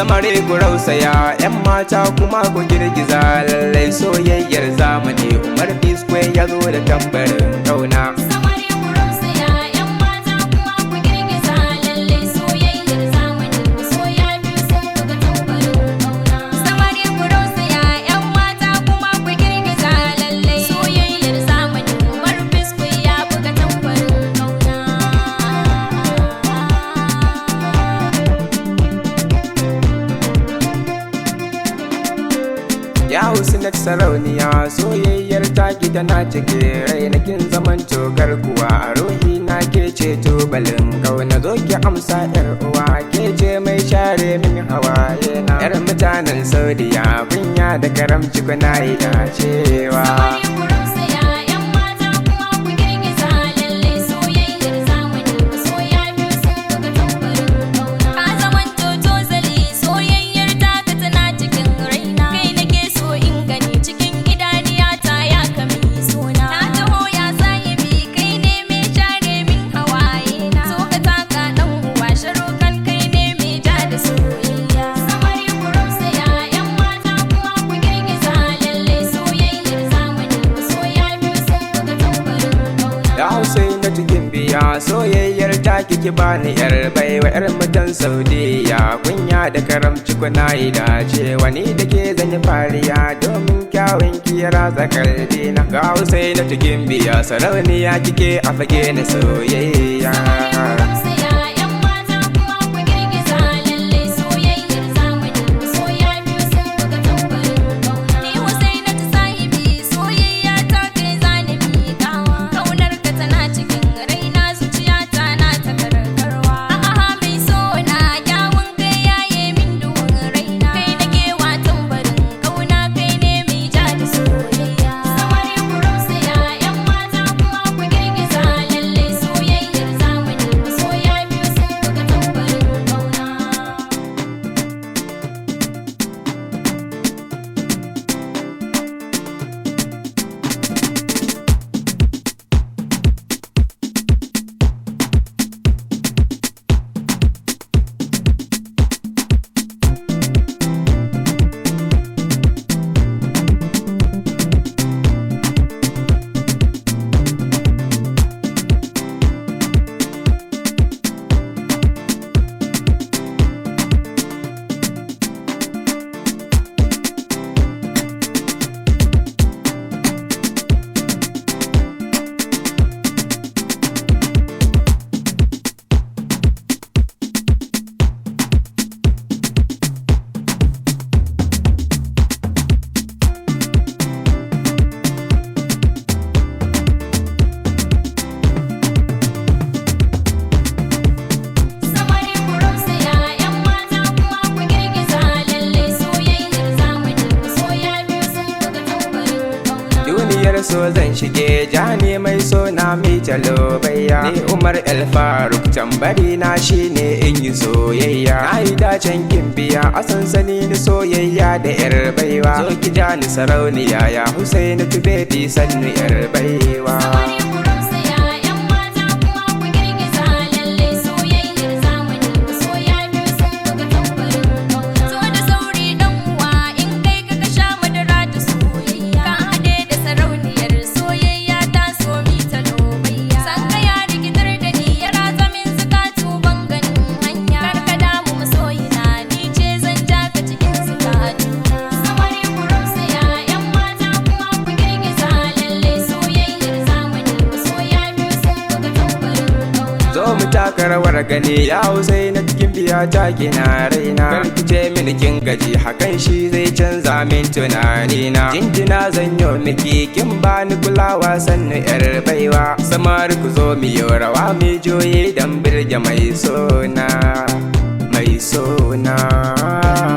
Samari ku rausaya, 'yan mata kuma ku girgiza, lallai soyayyar zamani Umar P Square ya zo da tambarin kauna. Samari ku rausaya, 'yan mata kuma ku girgiza, lallai soyayyar zamani masoya biyu sun buga tambarin ƙauna. Samari ku rausaya, 'yan mata kuma ku girgiza, lallai soyayyar zamani Umar P Square ya buga tambarin ƙauna. Ya Husnat sarauniya, soyayyar taki tana cike raina, kin zaman tokar kuwa a ruhi na, ke ce tubalin kauna, zo ki amsa yar uwa, ke ce mai share min hawaye na, yar mutanen Saudiya, kunya da karamci kuna yi dacewa. Samari ku rausaya, 'yan mata kuma ku girgiza, lallai soyayyar zamani masoya biyu sun buga tambarin ƙauna. Ka zaman tozali, soyayyar taka tana cikin raina, kai nake so in gani cikin idaniyata, ya kami sona. Na taho ya sahibi, kai ne mai share min hawaye na. So ka taka dan uwa sharukan, kai ne mai ja da soyayya. Samari ku rausaya, 'yan mata kuma ku girgiza, lallai soyayyar zamani masoya biyu sun buga tambarin ƙauna. Ya Hussein na cikin biya, soyayyar taki ki bani, yar baiwa, yar mutan Saudiya, kunya da karamci kuna yi dacewa, ni da ke zan yi fariya domin kyawun ki ya ratsa kalbina. Ga Hussein na cikin biya, sarauniya kike a fage na soyayya. Samari ku rausaya, 'yan mata kuma ku girgiza, lallai soyayyar zamani masoya biyu sun buga tambarin ƙauna. Ni Husainatu sahibi, soyayya ta kai zani miƙawa. Ƙaunar ka tana cikin raina, zuciyata na ta karkarwa. A'a mai sona, kyawun kai yaye min duhun raina. Kai nake wa tambarin ƙauna, kai ne mai ja da soyayya. Samari ku rausaya, 'yan mata kuma ku girgiza, lallai soyayyar zamani masoya biyu sun buga tambarin ƙauna. Samari ku rausaya, 'yan mata kuma ku girgiza, lallai soyayyar zamani masoya biyu sun buga tambarin ƙauna. Duniyar so zan shige, jani mai so na mita lobayya, ni Umar El Faruk tambari na shine in yi soyayya, na yi dacen gimbiya a sansani ni soyayya da yar baiwa, zo ki jani sarauniya, ya Husaini tubebi, sannu yar baiwa. Samari ku rausaya, 'yan mata kuma ku girgiza, lallai soyayyar zamani masoya biyu sun buga tambarin ƙauna. So da sauri dan uwa, in kai ka sha madara ta soyayya. Ka haɗe da sarauniyar soyayya ta so mi ta lobayya. San ka ya rikitar da ni, ya ratsa min zukatu, ban ganin hanya. Kar ka damu masoyina, ni ce zan ja ka cikin zukatuna. Samari ku rausaya, 'yan mata kuma ku girgiza, lallai soyayyar zamani masoya biyu sun buga tambarin ƙauna. Zo mu taka rawar gani, ya Hussein na cikin biya ta gina raina, kar ki ce mini kin gaji, hakan shi zai canza min tunanina, jinjina zan yo miki, kin bani kulawa, sannu yar baiwa. Samari ku zo mu yi rawa, mu juyi dan birge mai sona, mai sona,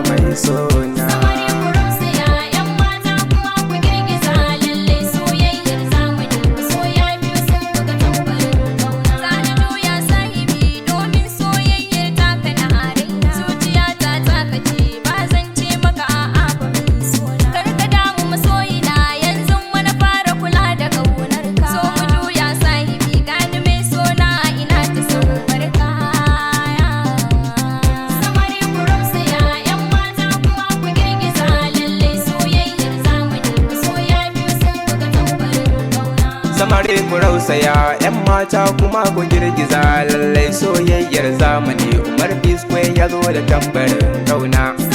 mai sona. Samari ku rausaya, 'yan mata kuma ku girgiza, lallai soyayyar zamani masoya biyu sun buga tambarin ƙauna. Zani juya sahibi domin soyayyar taka na raina, zuciyata taka ce, ba zan ce maka a'a ba mai sona. Kar ka damu masoyina, yanzu wani fara kula da ƙaunarka. So mu juya sahibi, gani mai sona, ina ta son barka. Samari ku rausaya, 'yan Amare ku rausaya, 'yan mata kuma ku girgiza. Lallai soyayyar zamani, Umar P Square ya zo da tambarin kauna.